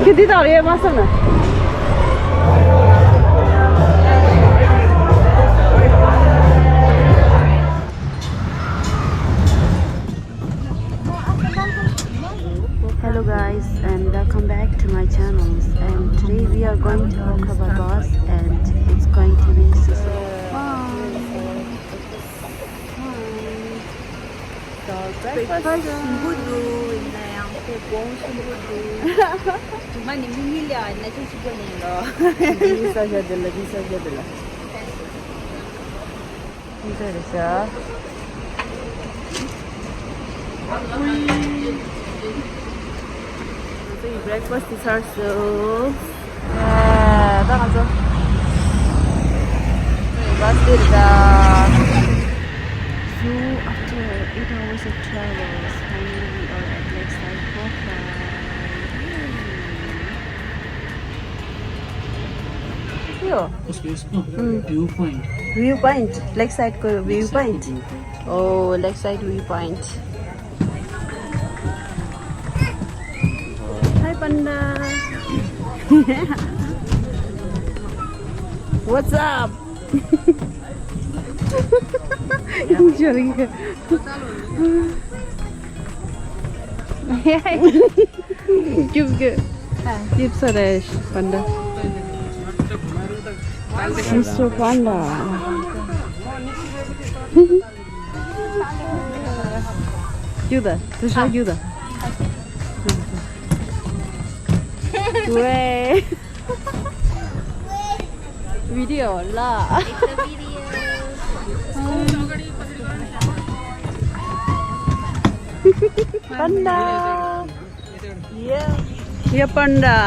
किती झालं हे मस्त ना Hello guys and welcome back to my channels and today we are going to Pokhara bus and it's going to be so breakfast Sumbudu na yang tepung sumbudu. Cuma ni miliar na tu sebenarnya lo. bisa saja lah Bisa saja So breakfast is ourselves. Tak macam. Bus dah. So after 8 hours of travels, finally we are at Lakeside, Pokhara. Yo. Viewpoint. Lakeside ko viewpoint. Oh, Lakeside viewpoint. Hi Panda. What's up? Enjoy. Give Suresh Panda. Mr. Panda. Yuda, tu show Yuda. Way. Video lah. Panda. Yeah, Panda.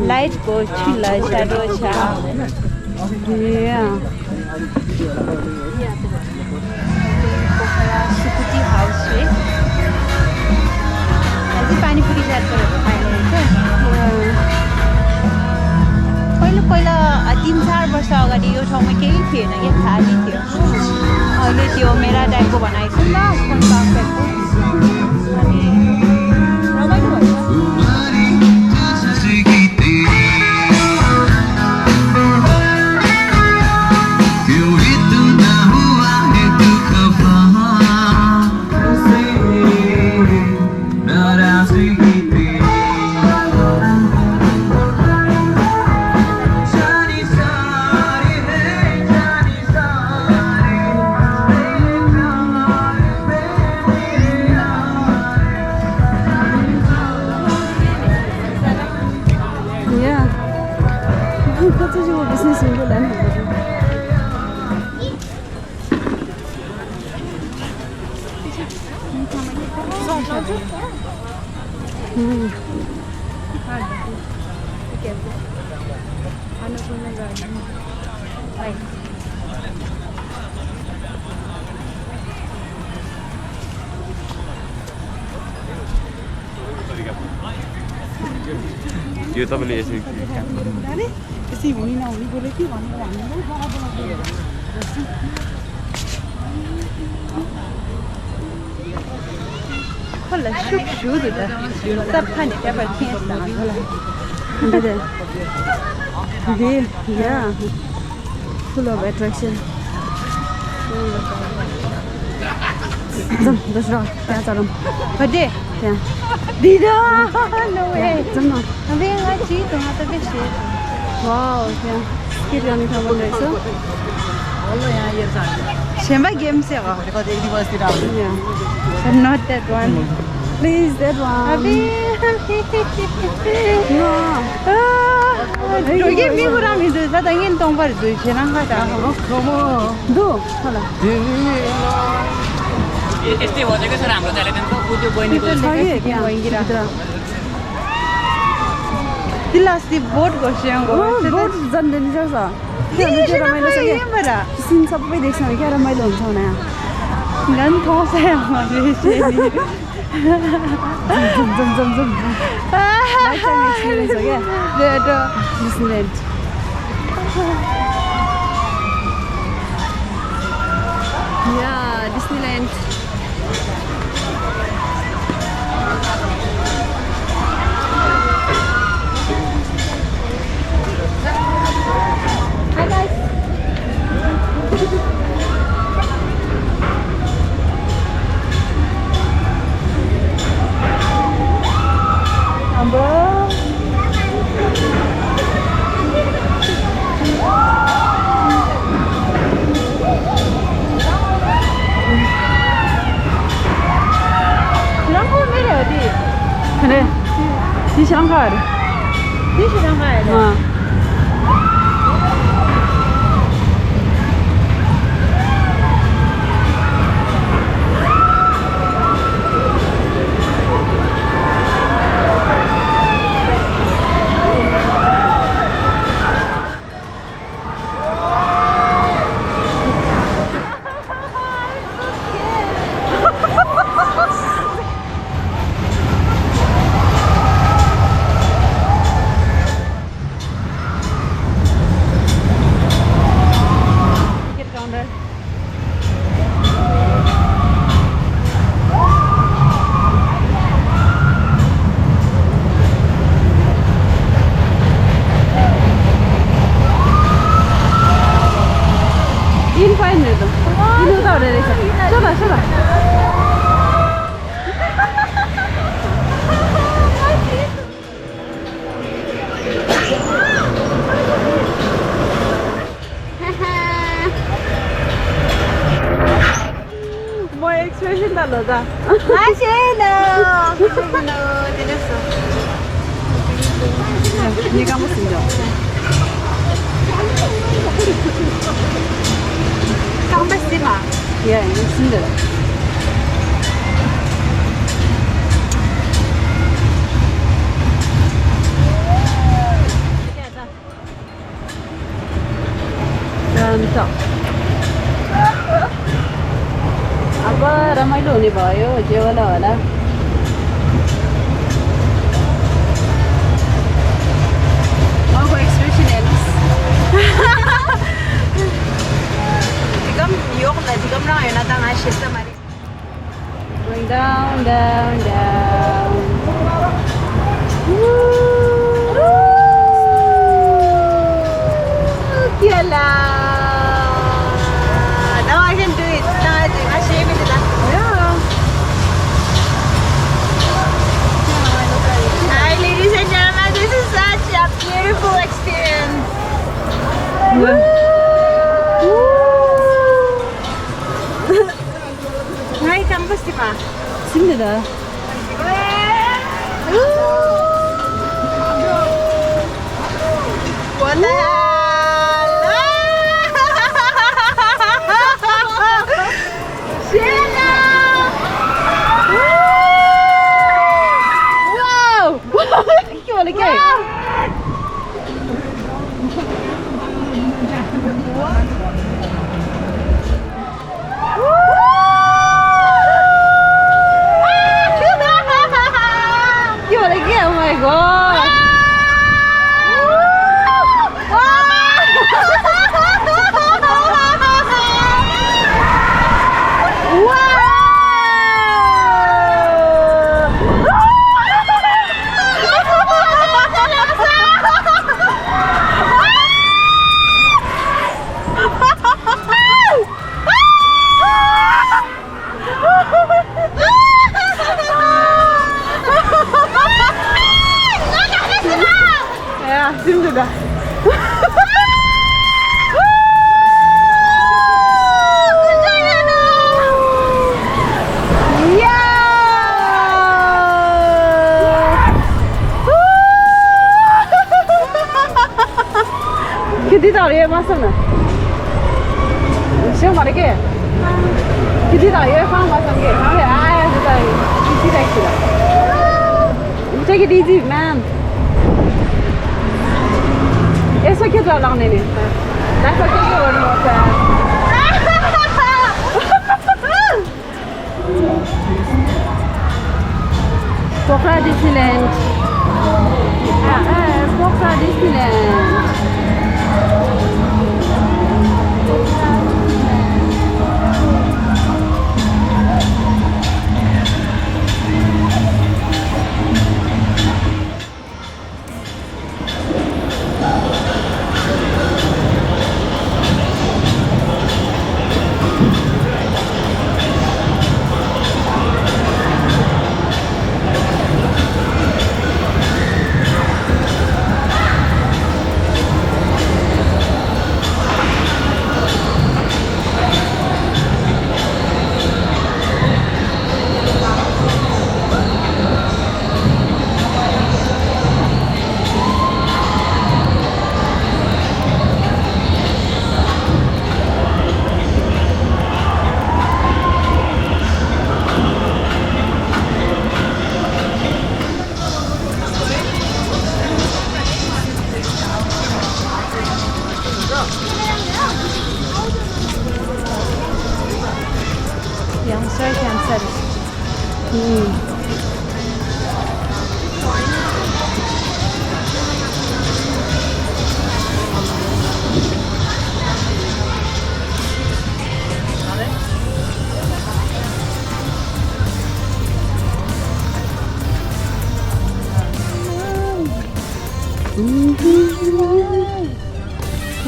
Light go chilla shadow cha. Yeah. Pokhara Sukuti house है. अभी पानी पूरी चाट करेंगे खाने के. पहिला 3-4 वर्ष अगाडि यो ठाउँमा केही थिएन के खाली थियो. अहिले त्यो मेरा डाइको बनाएको छ ल फोन पाएको. अनि रमाइलो भयो. यो तपाईँले यसरी यसै हुने नहुने बोले के भन्नु Kolla, tjock där. Där kan jag bara testa. Yeah, full of attraction. That's right. That's all. Vad det? Yeah. Dida! No way! Come on. Jag vet inte hit och hade besked. Wow, yeah. Skid running from one race. Shemba games ya. Yeah. But not that one. Please, that one. Abi. No. Jogi mi buram hidu sa tangin tombar du chena kata. Do. Hala. यस्तै भनेको छ हाम्रो जालेदेखिको बुझ्यो बहिनीको Tilasti boat gosyang go. बोट जान्दैन रहेछ त्यो रमाइलो छ क्या सिन सबै देख्छ भने क्या रमाइलो हुन्छ भने Nan thosa ya Malaysia ni. जम जम जम जम लाइफ टाइम एक्सपिरियन्स हो क्या Ada. डिस्नील्यान्ड या डिस्नील्यान्ड Hi guys. Ambo. Lampu merah di. 그래 이 샹하이 Di Shanghai. expression 달라자. 맛있어. 그거는 되겠어. 얘가 무슨 죠? 깜빡지마. 예, 무슨데? Mantap. अब रमाइलो हुने भयो जेवाला होला मको एक्सप्रेसन हेर्नुस् 지금 욕나 지금 나요 나당 아시스 말이. going down down down Kiala. Now I can do it. Now I think I shave it. Hi ladies and gentlemen, this is such a beautiful experience. Hi, campus di ba? 힘들다 What the hell? Sheila! wow gimana kayak gimana kayak oh my god ना siêu mà đấy kìa cái gì đó yêu phong mà xong kìa nó phải ai rồi cái gì đấy kìa take it easy man it's okay to long này that's okay to one more time Pokhara Disneyland Pokhara Disneyland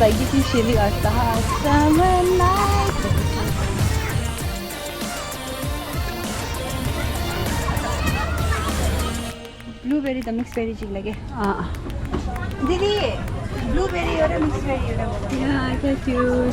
Like you can see the summer night. Blueberry the mixed berry chik lage. Didi, blueberry or mixed berry or yeah, I got you.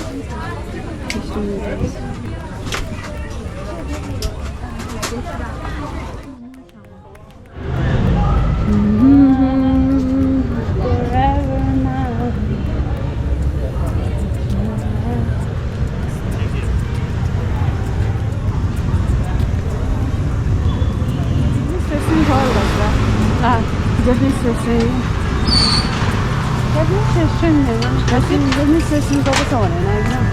Session ko sa wala na yun.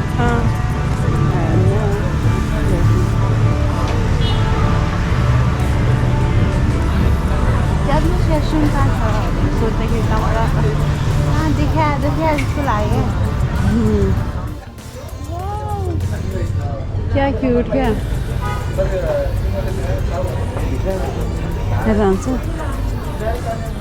जब मैं session का था सोचते कि इतना बड़ा हाँ दिखा इसको लाए क्या क्यूट क्या है